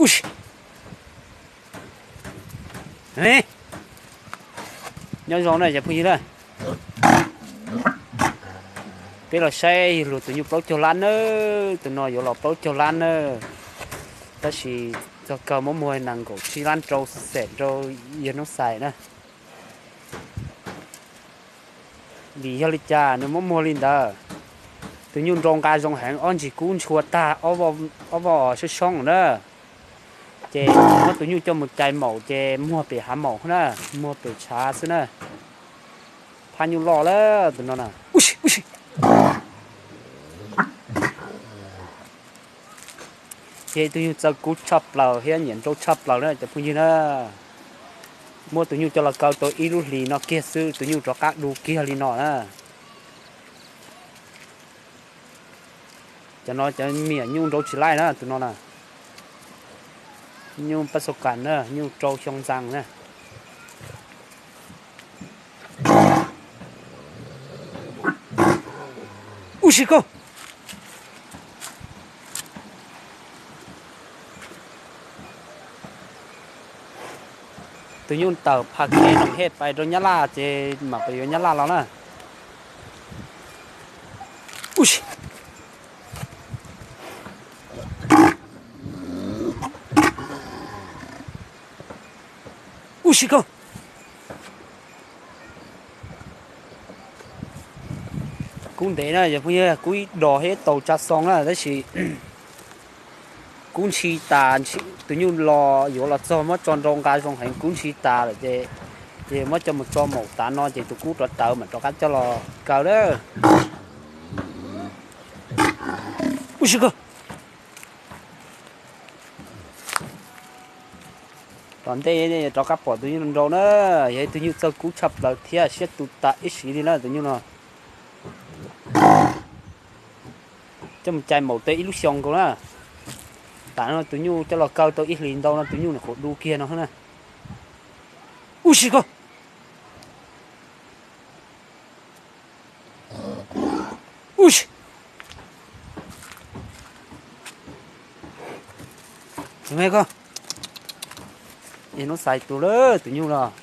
Ub si. Nyob zoo na cov phooj ywg na. Peb los saib yawg hluas tus nyuj plaub caug lab na. Tus no yuav los plaub caug lab na. Tab sis txog kawg muab muag nees nkaum tsib lab rau xem rau yawg Noob Xais na. Vim yog li cas nws muab muag li ntawd? Tus nyuj nrau nqa zoo heev, ob ntsis kub ntshua tag, ob voj soob soob na. Ces muab tus nyuj coj mus cais maum ces muag pem hav maum na, muag pem tshav xwb na. Phaj nyuj loj lawm tus no na. Ub si, ub si. Ces tus nyuj txawj kub tshaj plaws thiab nyiam nrau tshaj plaws na cov phooj ywg na. Muab tus nyuj coj los kaw tau ib lub hlis no kiag xwb tus nyuj rov qab du kiag li no na. Cov no cov me nyuam nyuj nrau tsis laij na tus no na. Nyuj paj xau kas na, nyuj rau xyoo ntxaa na. Ub si koj. Tus nyuj tawm pha kev noom hej pais rau Nyab Laj ces mam pais yuav Nyab Laj los na. Ub si. Ub si koj. Kub ntev na cov phooj ywg, kub ib dos thiab tau tsa xoo na tab sis kub ntshis tas, tus nyuj los yuav los txog muab tso nrau nqa zoo heev kub ntshis tas lawm ces, ces muab coj mus tso maum tas no ces tus kub rov tawv mam rov qab coj los kaw lawm. Ub si koj. Tom ntej rov qab pom tus nyuj nrau na, yog ib tug nyuj txawj kub tshaj plaws thiab siab tu tas ib sim li na tus nyuj no. Coj mus cais maum tau ib lub xyoo nkaus na. Tam no tus nyuj coj los kaw tau ib hlis ntau no tus nyuj nws qhuav du kiag no na. Ub si koj. Ub si. Tus me koj, yog Noob Xais tus lawm tus nyuj los.